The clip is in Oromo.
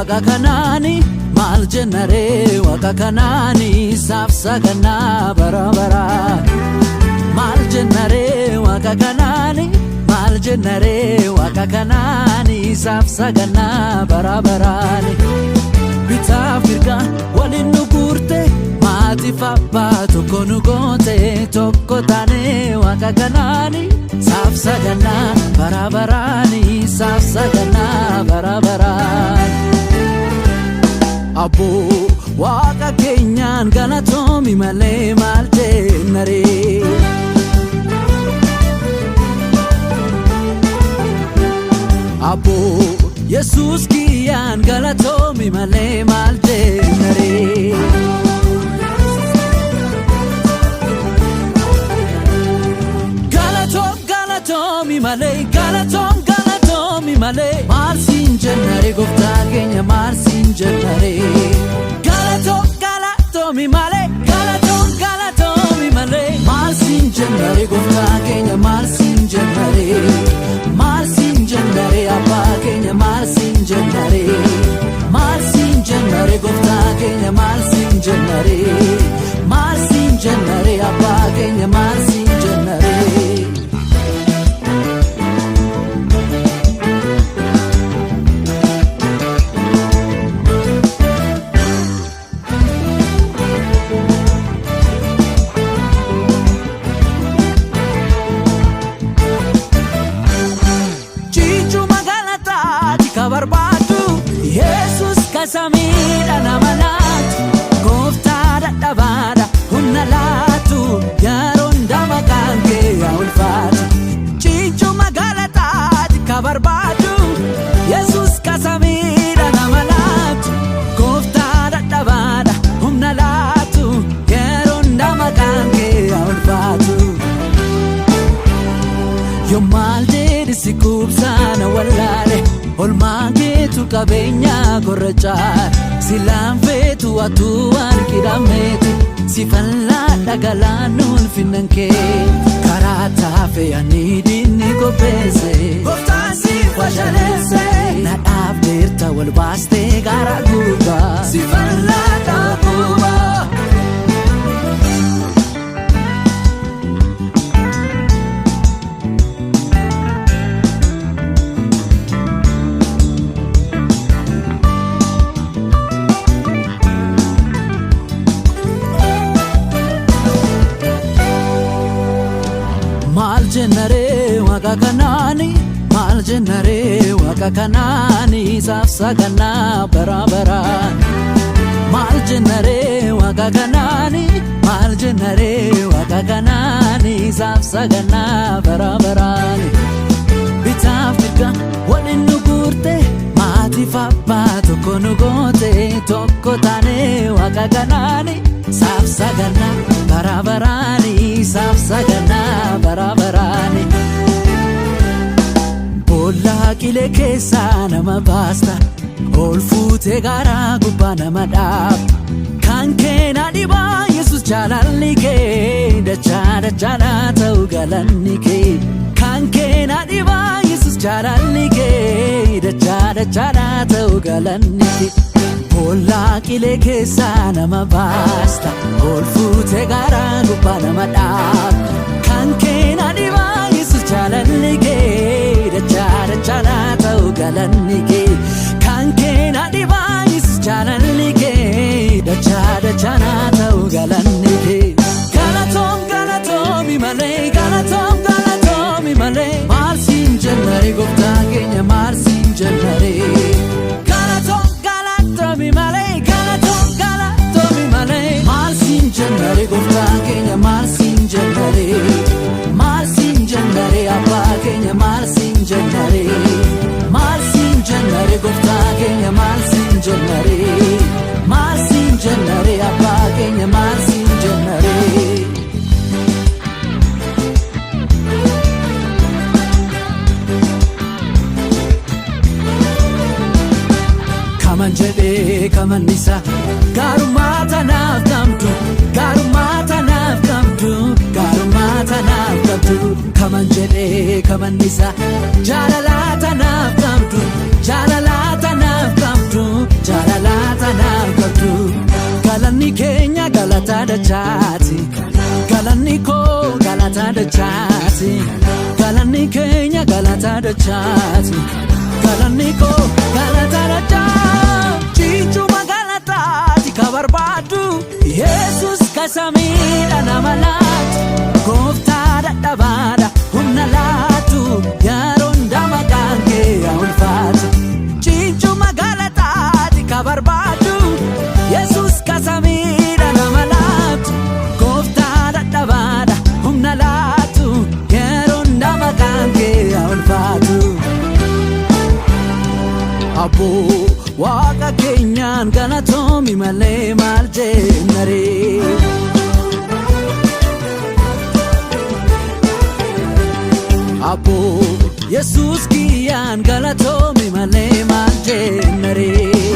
Waaqa kanaani maal jennaree waaqa kanaani saaf sagannaa bara baraa. Maal jennaree waaqa kanaani maal jennaree waaqa kanaani saaf sagannaa bara baraani. Bitaaf mirga waliin nu guurte maatiif abbaa tokko nu goote tokko taane waaqa kanaani saaf sagannaa bara baraani saaf sagannaa bara baraan. Abboo waaqa keenyaan galatoomi malee maal jennaree. Abboo Yesuus kiyyaan galatoomi malee maal jennaree. Galatoom galatoomi malee galatoom galatoomi malee maal siin jennaree gooftaa keenya maal siin jennaree. Galatoom galatoomi malee galatoom galatoomi malee maal siin jennaree gooftaa keenya maal siin jennaree. Maal siin jennaree abbaa keenya maal siin jennaree. Maal siin jennaree gooftaa keenya maal siin jennaree. Maal siin jennaree abbaa keenya maal siin jennaree. Cichuu magaalataati ka barbaadu Yesus ka samiidha nama laatu Gooftaa dadhabaadha humna laatu Yeroon maqaan kee yaa ulfaatu Cichuu magaalataati ka barbaadu Yesus ka samiidha nama laatu Gooftaa dadhabaadha humna laatu Yeroon maqaan kee yaa ulfaatu. Yoo maal jedhi si kubsaana wallaale olmaan keetu qabeenya gorra caala si laanfeetu atuu waan qidhameeti si fallaa dhagalaan ulfinnan kee karaa taafe ani diinni qopheesse gooftaan si fashaleesse na dhaabdeerta wal baastee gaara gubbaa si fallaa dhaabubaa. Maal jennaree waaqa kanaani maal jennaree waaqa kanaani saaf sagannaa bara baraan. Maal jennaree waaqa kanaani maal jennaree waaqa kanaani saaf sagannaa bara baraan. Bitaaf mirga waliin nu guurte maatiif abbaa tokko nu goote tokko taane waaqa kanaani saaf sagannaa bara baraani saaf sagannaa bara baraani. Boolla qilee keessaa nama baasta ol fuutee gaara gubbaa nama dhaabda. Kan kee na dhibaa Yesus jaalalli kee dachaa dachaadhaa ta'u galanni kee. Kan kee na dhibaa Yesus jaalalli kee dachaa dachaadhaa ta'u galanni kee. Boolla qilee keessaa nama baasta ol fuutee gaara gubbaa nama dhaabda. Kan kee na dhibaa Yesus jaalalli kee dachaa dachaadhaa ta'u galanni kee. Kan kee na dhibaa Yesus jaalalli kee dachaa dachaadhaa ta'u galanni kee. Galatoom galatoomi malee galatoom galatoomi malee maal siin jennaree gooftaa keenya maal siin jennaree. Galatoom galatoomi malee galatoom galatoomi malee maal siin jennaree gooftaa keenya maal siin jennaree. Maal siin jennaree abbaa keenya maal siin jennaree. Maal siin jennaree gooftaa keenya maal siin jennaree. Maal siin jennaree abbaa keenya maal siin jennaree. Kaman jedhee kaman isa gaarummaa tanaaf qabdu gaarummaa tanaaf qabdu gaarummaa tanaaf qabdu kaman jedhee kaman isa jaalalaa tanaaf qabdu jaalalaa tanaaf qabdu anaaf qabdu. Galanni keenya galata dachaati. Galanni koo galata dachaati. Galanni keenya galata dachaati. Galanni koo galata dachaa. Cichuma galataati ka barbaadu. Yesus ka samiidha nama laatu. Gooftaa dadhabaadha humna laatu. Yeroon maqaan kee haa ulfaatu. Cichuma galataati ka barbaadu. Yesus ka samiidha nama laatu. Gooftaa dadhabaadha humna laatu. Yeroon maqaan kee haa ulfaatu. Abboo, Waaqa keenyaan galatoomi malee maal jenna ree? Abboo, Yesuus kiyyaan galatoomi malee maal jenna ree?